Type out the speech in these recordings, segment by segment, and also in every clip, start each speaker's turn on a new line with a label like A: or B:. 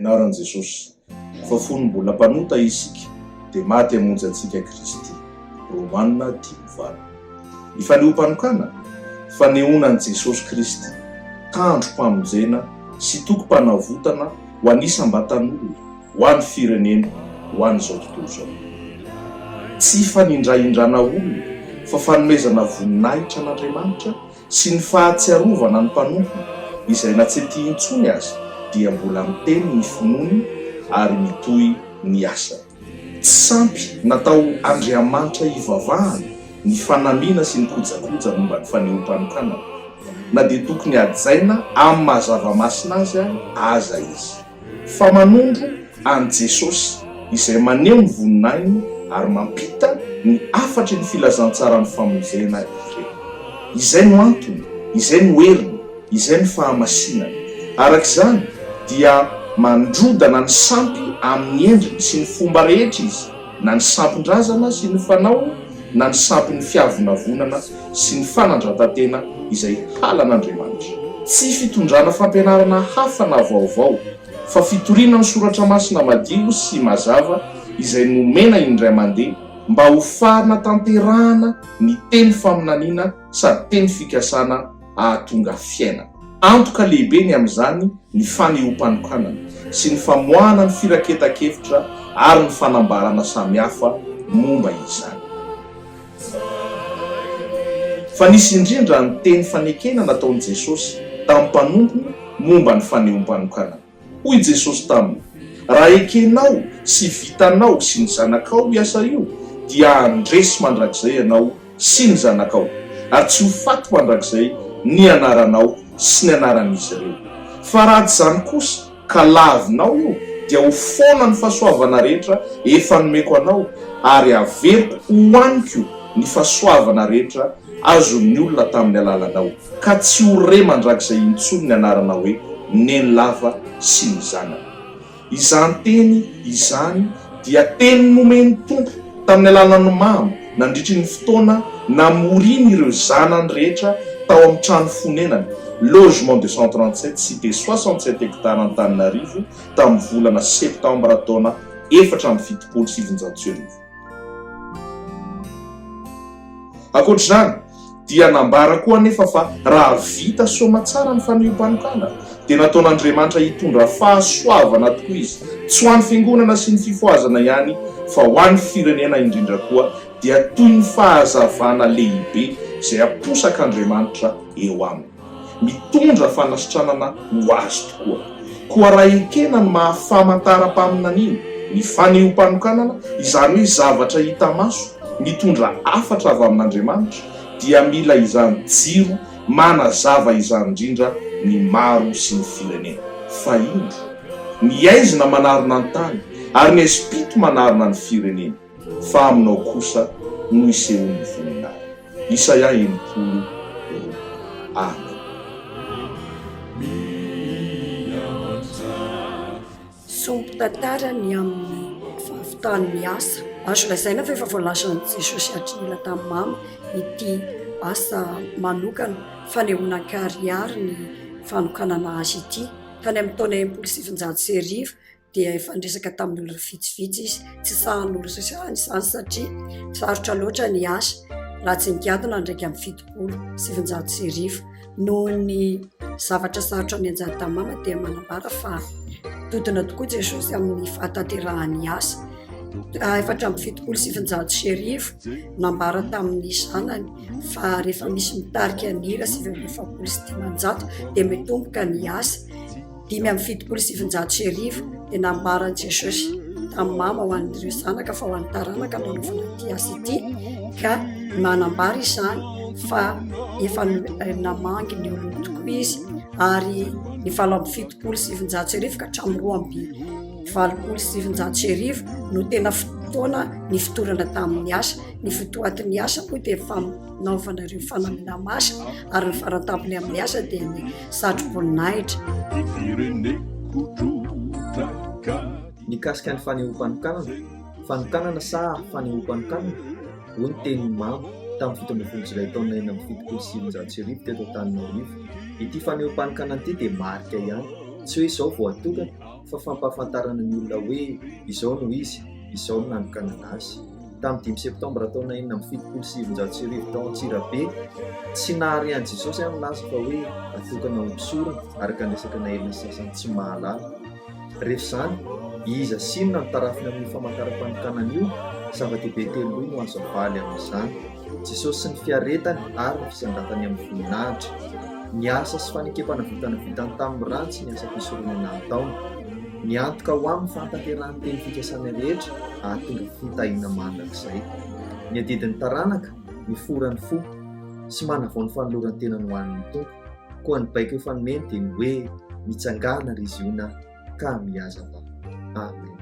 A: Anaran'i Jesosy, fa fony mbola mpanota isika, dia maty hamonjy antsika Kristy. Romana dimy valo. Ny fanehoam-panokana? Fanehoana an'i Jesosy Kristy, tandrom-pamonjena sy tokim-panavotana ho an'ny isam-batan'olona, ho an'ny firenena, ho an'izao tontolo izao. Tsy fanindrahindrana olona fa fanomezana voninahitra an'Andriamanitra sy ny fahatsiarovana ny mpanompony izay na tsy ety intsony aza dia mbola miteny ny finoany ary mitohy ny asany. Tsy sampy natao Andriamanitra hivavahana ny fanamiana sy ny kojakoja momba ny fanehoam-panokanana, na dia tokony hajaina amin'ny maha zava-masina azy aza izy. fa manondro an'i Jesosy, izay maneho ny voninahiny ary mampita ny hafatry ny filazantsaran'ny famonjena ireo. Izay no antony, izay no heriny, izay no fahamasinany. Araka izany, dia mandrodana ny sampy amin'ny endriny sy ny fomba rehetra izy, na ny sampin-drazana sy ny fanao, na ny sampin'ny fiavonavonana sy ny fanandratan-tena izay halan'Andriamanitra. Tsy fitondrana fampianarana hafa na vaovao, fa fitoriana ny Soratra Masina madio sy mazava izay nomena indray mandeha mba ho fanatanterahana ny teny faminaniana sady teny fikasana hahatonga fiainana. Antoka lehibe ny amin'izany ny fanehoam-panokanana sy ny famoahana ny firaketan-kevitra ary ny fanambarana samihafa momba izany. Fa nisy indrindra ny teny fanekena nataon'i Jesosy tamin'ny mpanompony momba ny fanehoam-panokanana. Hoy Jesosy taminy, Raha ekenao sy vitanao sy ny zanakao io asa io, dia handresy mandrakizay ianao sy ny zanakao, ary tsy ho faty mandrakizay ny anaranao sy ny anaran'izy ireo. Fa raha tsy izany kosa, ka lavinao io, dia ho foana ny fahasoavana rehetra efa nomeko anao, ary haveriko hohaniko ny fahasoavana rehetra azon'ny olona tamin'ny alalanao, ka tsy ho re mandrakizay intsony ny anarana hoe Nenilava sy ny zanany. Izany teny izany dia teny nomen'ny Tompo tamin'ny alalan'ny mamo nandritry ny fotoana namoriany ireo zanany rehetra tao amin'ny trano fonenany, logement 237, cité 67 hectares Antananarivo, tamin'ny volana septambra taona 1974. Ankoatra izany, dia nambara koa anefa fa raha vita soamatsara ny fanehoam-panokana, dia nataon'Andriamanitra hitondra fahasoavana tokoa izy, tsy ho an'ny Fiangonana sy ny Fifohazana ihany, fa ho an'ny firenena indrindra koa, dia toy ny fahazavana lehibe izay aposak'Andriamanitra eo aminy. Mitondra fanasitranana ho azy tokoa. Koa raha ekena ny maha famantaram-paminaniana ny fanehoam-panokanana, izany hoe zavatra hita maso mitondra hafatra avy amin'Andriamanitra, dia mila izany jiro manazava izany indrindra ny maro sy ny firenena. Fa indro, ny aizina manarona ny tany, ary ny aizim-pito manarona ny firenena. Fa aminao kosa no isehoan'ny voninahiny. Isaia 62. Amen.
B: Sombin-tantara ny amin'ny fahavitan'ny asa. Azo lazaina fa efa voalazan'i Jesosy hatry ny ela tamin'i Mama ity asa manokana fanehoana an-karihary ny fanokanana azy ity. Tany amin'ny taona 1960 dia efa niresaka tamin'ny olona vitsivitsy izy. Tsy sahy noresahana izany satria sarotra loatra ny asa raha tsy nigadona ny 1971. Noho ny zavatra sarotra nianjady tamin'i Mama dia manambara fa dodona tokoa Jesosy amin'ny fahatanterahan'ny asa. 1974, nambara tamin'ny zanany fa rehefa misy mitarika ny hira 549 dia mitomboka ny asa. 1975 dia nambaran'i Jesosy tamin'i Mama ho an'ireo zanaka fa ho an'ny taranaka no anaovana ity asa ity ka manambara izany fa efa namangy ny olony tokoa izy ary ny 1978 ka hatramin'ny 1982 no tena fotoana nifotorana tamin'ny asa. Ny votoatin'ny asa moa dia fanaovana ireo fanamiana masina ary ny farantampony amin'ny asa dia ny satroboninahitra.
C: Mikasika ny fanehoam-panokanana, fanokanana sa fanehoam-panokanana? Hoy ny tenin'i Mamo, tamin'ny 17 jolay taona 1976 teto Antananarivo. Ity fanehoam-panokanana ity dia marika ihany, tsy hoe izao vao atokana. fa fampahafantarana ny olona hoe izao no izy, izao no nanokanana azy. Tamin'ny dimy septambra taona 1976 tao Antsirabe, tsy nahare an'i Jesosy aho nilaza fa hoe atokana ho mpisorona, araka ny resaka naelina sasany tsy mahalala. Rehefa izany, iza sy inona no tarafina amin'io famantaram-panokanana io? Zava-dehibe teloy no azo avaly amin'izany, Jesosy sy ny fiaretany ary ny fisandratany amin'ny voninahitra, ny asa sy fanekem-panavotana vitany tamin'ny rany sy ny asa fisoronana ataony, ny antoka ho amin'ny fahatanterahan'ny teny fikasana rehetra hahatonga fitahiana mandrakizay, ny adidin'ny taranaka, mifora ny fo sy manavao ny fanoloran-tenany ho an'ny Tompo. Koa ny baiko efa nomeny dia ny hoe, Mitsangàna, ry Ziona, ka mihazavà. Amen.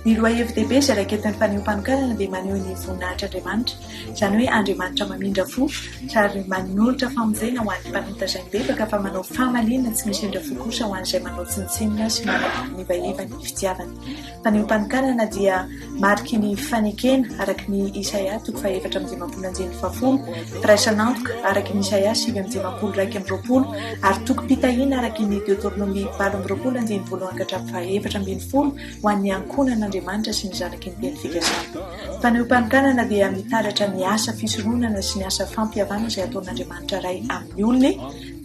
D: Ny lohahevi-dehibe izay raiketin'ny fanehoam-panokanana dia maneho ny voninahitr'Andriamanitra, izany hoe Andriamanitra mamindra fo ary manolotra famonjena ho an'ny mpanota izay mibebaka fa manao famaliana tsy misy indra fo kosa ho an'izay manao tsinontsinona sy manivaiva ny fitiavany. Fanehoam-panokanana dia mariky ny fanekena, araka ny Isaia toko faha-54 andininy fahafolo, firaisan'antoka, araka ny Isaia 59 21, ary tokim-pitahiana, araka ny Deoteronomia 28 andininy voalohany ka hatramin'ny faha-14, ho an'ny ankohonan'Andriamanitra sy ny zanaky ny teny fikasana. Fanehoam-panokanana dia mitaratra ny asa fisoronana sy ny asa fampihavanana izay ataon'Andriamanitra Ray amin'ny olony.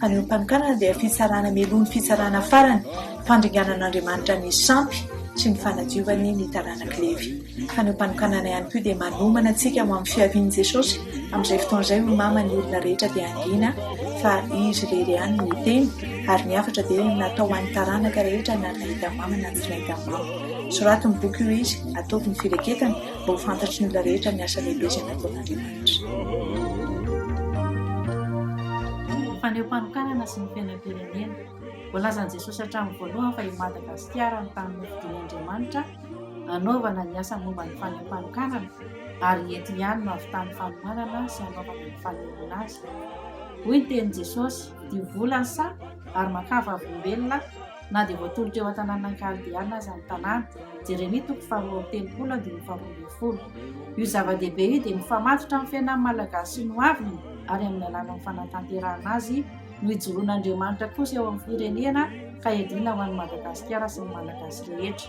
D: Fanehoam-panokanana dia fitsarana mialoha ny fitsarana farany. Fandringanan'Andriamanitra ny sampy sy ny fanadiovany ny taranak'i Levy. Fanehoam-panokanana ihany koa dia manomana antsika ho amin'ny fiavian'i Jesosy. Amin'izay fotoana izay hoy Mama ny olona rehetra dia hangina fa Izy irery ihany no hiteny ary ny hafatra dia natao ho an'ny taranaka rehetra na nahita an'i Mama na tsy nahita an'i Mama. Soraty ny boky hoy izy, ataovy ny fireketana mba ho fantatry ny olona rehetra ny asa lehibe izay nataon'Andriamanitra.
E: Fanehoam-panokanana sy ny fiainam-pirenena. Voalazan'i Jesosy hatramin'ny voalohany fa i Madagasikara no tany nofidin'Andriamanitra hanaovana ny asa momba ny fanehoam-panokanana ary eto ihany no havitan'ny fanomanana sy hanaovana ny fanehoana azy. Hoy ny tenin'i Jesosy, Fidio vola ny saha ary makà vavolombelona na dia voatolotra eo an-tanànan'ny Kaldeana aza ny tanàna. Jeremia toko faharoa amby telopolo andininy faharoa ambin'ny folo. Io zava-dehibe io dia mifamatotra amin'ny fiainan'ny Malagasy sy ny hoaviny ary amin'ny alalan'ny fanatanterahana azy no ijoroan'Andriamanitra kosa eo amin'ny firenena ka hiadiana ho an'i Madagasikara sy ny Malagasy rehetra.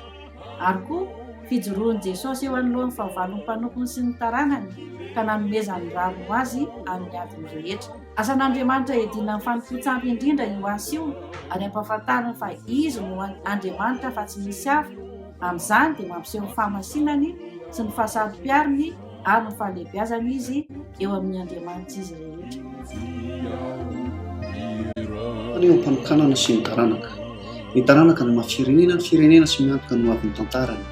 E: Ary koa, fijoroan'i Jesosy eo anoloan'ny fahavalon'ny mpanompony sy ny taranany ka nanomezany rariny ho azy amin'ny adiny rehetra. Asan'Andriamanitra hiadiana amin'ny fanompoan-tsampy indrindra io asa io ary ampahafantariny fa Izy no Andriamanitra fa tsy misy hafa. Amin'izany dia mampiseho ny fahamasinany sy ny fahasaro-piariny ary ny fahalehibiazany izy eo amin'ny andriamanitr'izy rehetra.
F: Fanehoam-panokanana sy ny taranaka. Ny taranaka no maha firenena ny firenena sy miantoka ny hoavin'ny tantarany.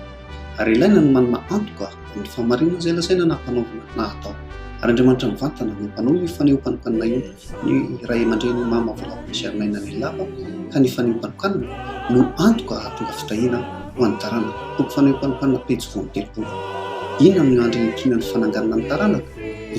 F: Ary ilaina ny manana antoka amin'ny fahamarinana izay lazaina na ampanaovina na atao. Ary Andriamanitra mivantana no mpanao io fanehoam-panokanana io. Ny ray aman-dreny Mama Volavonjy Germaine Lava ka ny fanehoam-panokanana no antoka hahatonga fitahiana ho an'ny taranaka. Boky fanehoam-panokanana pejy 32. Inona no andry iankinan'ny fananganana ny taranaka?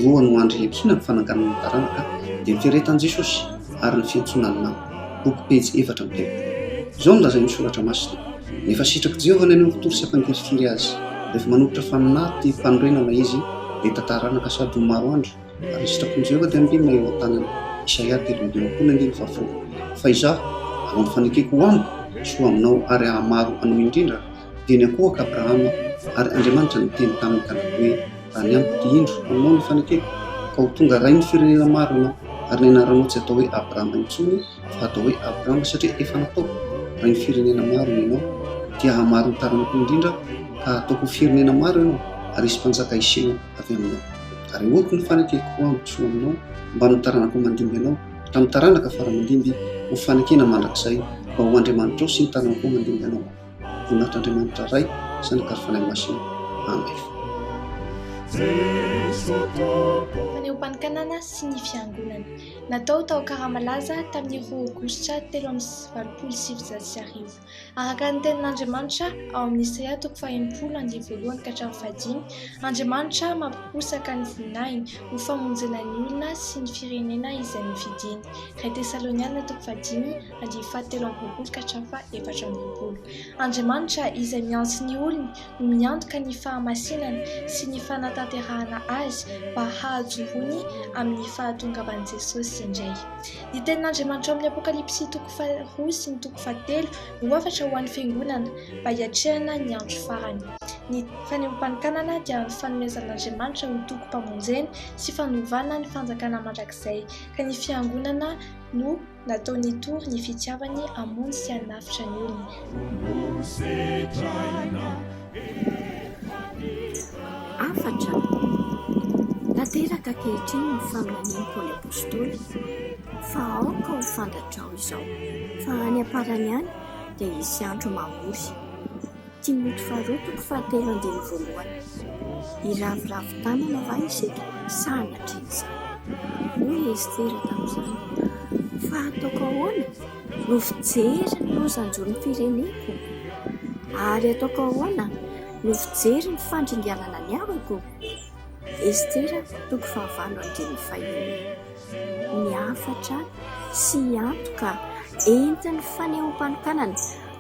F: Roa no andry iankinan'ny fananganana ny taranaka dia ny fiaretan'i Jesosy ary ny fiantsoana ny mama. Boky pejy 34. Izao no lazain'ny Soratra Masina, Nefa sitrak'i Jehovah ny hanorotoro sy hampangirifiry azy. Rehefa manolotra fanaty fanorenana izy, dia hita-taranaka sady ho maro andro. Ary ny sitrapon'i Jehovah dia ambinina eo an-tanany. Isaia 53 andininy fahafolo. Fa Izaho, hanao ny fanekeko ho amiko sy ho aminao ary hahamaro anao indrindra, dia niankohoka Abrahama, ary Andriamanitra niteny taminy ka nanao hoe, Raha ny amiko dia indro, aminao ny fanekeko, ka ho tonga rain'ny firenena maro ianao, ary ny anaranao tsy hatao hoe Abrama intsony, fa hatao hoe Abrahama, satria efa nataoko rain'ny firenena maro ianao, dia hahamaro ny taranako indrindra Aho, ka hataoko ho firenena maro ianao, ary hisy mpanjaka hiseho avy aminao. Ary ahoriko ny fanekeko ho amiko sy ho aminao, mbamin'ny taranakao mandimby anao, hatramin'ny taranaka fara mandimby, ho fanekena mandrakizay, mba ho Andriamanitrao sy ny taranakao mandimby anao Aho. Voninahitr'Andriamanitra Ray, Zanaka ary Fanahy Masina. Amen.
G: Fanehoam-panokanana sy ny Fiangonana. Natao tao Karamalaza tamin'ny roa Aogositra 1983. Araka ny Tenin'Andriamanitra ao amin'ny Isaia toko faha-60 andininy voalohany ka hatramin'ny fahadimy, Andriamanitra mampiposaka ny voninahiny ho famonjena ny olona sy ny firenena izay nofidiny. Iray Tesaloniana toko fahadimy andininy fahatelo amby roapolo ka hatramin'ny faha-24. Andriamanitra izay miantso ny olony no miantoka ny fahamasinany sy ny fanatanterahany. fanatanterahana azy mba hahajoroany amin'ny fahatongavan'i Jesosy indray. Ny tenin'Andriamanitra ao amin'ny Apokalypsy toko faharoa sy ny toko fahatelo no hafatra ho an'ny fiangonana mba hiatrehana ny andro farany. Ny fanehoam-panokanana dia ny fanomezan'Andriamanitra ho tokim-pamonjena sy fanovana ny fanjakana mandrakizay, ka ny fiangonana no nataony hitory ny fitiavany hamonjy sy hanavotra ny olony.
H: Hafatra, Tanteraka ankehitriny ny faminanian'i Paoly Apostoly, fa aoka ho fantatrao izao, fa any am-parany any dia hisy andro mahory. Timoty faharoa toko fahatelo andininy voalohany. Hiraviravy tanana va isika sa hanatreha izany? Hoy i Estera tamin'izany, Fa hataoko ahoana no fijery ny loza hanjo ny fireneko? Ary hataoko ahoana no fijery ny fandringanana ny havako? Estera toko fahavalo andininy fahenina. Ny hafatra sy antoka entin'ny fanehoam-panokanana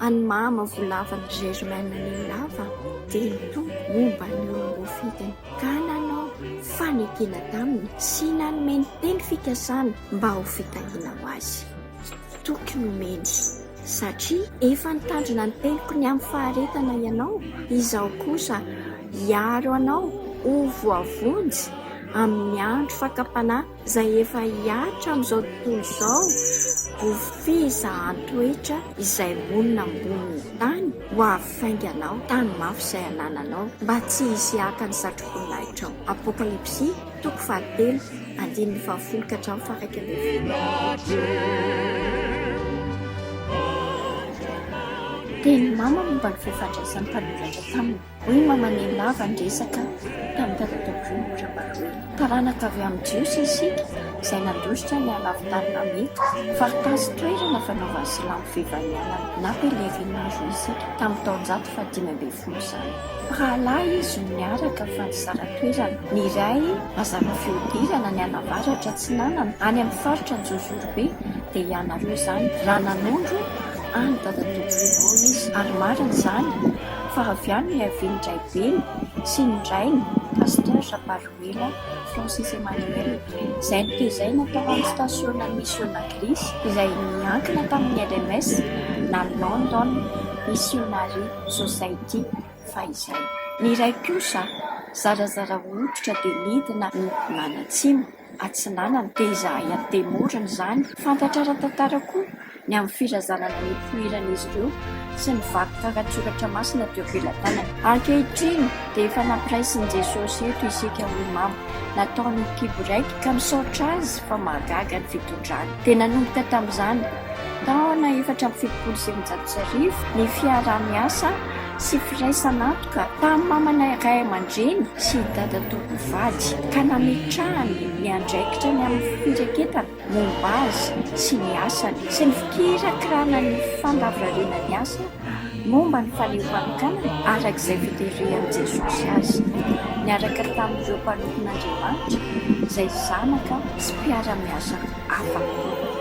H: an'i Mama Volavan'i Germaine Nenilava dia ny Tompo momba ny olom-boafidiny ka nanao fanekena taminy sy nanome ny teny fikasana mba ho fitahiana ho azy. Toky nomeny. Satria efa nitandrina ny teniko ny amin'ny faharetana ianao, izaho kosa hiaro anao ho voavonjy amin'ny andro fakam-panahy izay efa hihatra amin'izao tontolo izao ho fizahan-toetra izay monina ambonin'ny tany ho avy faingana aho, tano mafy izay anananao, mba tsy hisy haka ny satroboninahitra ao. Apokalypsy, toko fahatelo, andininy fahafolo ka hatramin'ny faha-11. Tenin'i Mama momba ny fifandraisan'ny mpanoratra taminy. Hoy i Mama Nenilava niresaka tamin'i Dadatoa Bruno Rabaroela. Taranaka avy amin'ny Jiosy isika izay nandositra ny halavi-tany Lameka, faritany sy toerana fanaovan'ny Silamo fivahinianana na pèlerinage hoy isika, tamin'ny taonjato fahadimy ambin'ny folo izany. Mpirahalahy izy no niaraka fa nizara toerana. Ny iray mazava fihodirana nianavaratra atsinanana any amin'ny faritra Anjozorobe dia ianareo izany raha nanondro an'i Dadatoa Bruno izy ary marina izany fa avy any no niavian'ny raibeny sy ny rainy Pasteur Rabaroela Francis Emmanuel izay notezaina tao amin'ny stasionan'ny misiona anglisy izay niankina tamin'ny LMS na London Missionary Society fahizay. Ny iray kosa zarazara hoditra dia nidina nianatsimo atsinanana dia izahay Antemorina izany. Fantatra ara-tantara koa ny amin'ny firazanana nipoiran'izy ireo sy ny vakoka ara-tsoratra masina teo am-pelatanany. Ankehitriny dia efa nampiraisin'i Jesosy eto isika hoy Mama. Nataony ho kibo raika ka misaotra Azy fa mahagaga ny fitondrany. Dia nanomboka tamin'izany, taona 1974, ny fiaraha-miasa sy firaisan'antoka tamin'ny mamanay ray aman-dreny sy i dadatoa mpivady ka nametrahany ny andraikitra ny amin'ny firaketana momba azy sy ny asany sy ny fikirakirana ny fandavorariana ny asa momba ny fanehoam-panokanana araka izay fiterihan'i Jesosy azy niaraka tamin'ireo mpanompon'Andriamanitra izay zanaka sy mpiara-miasa hafa koa.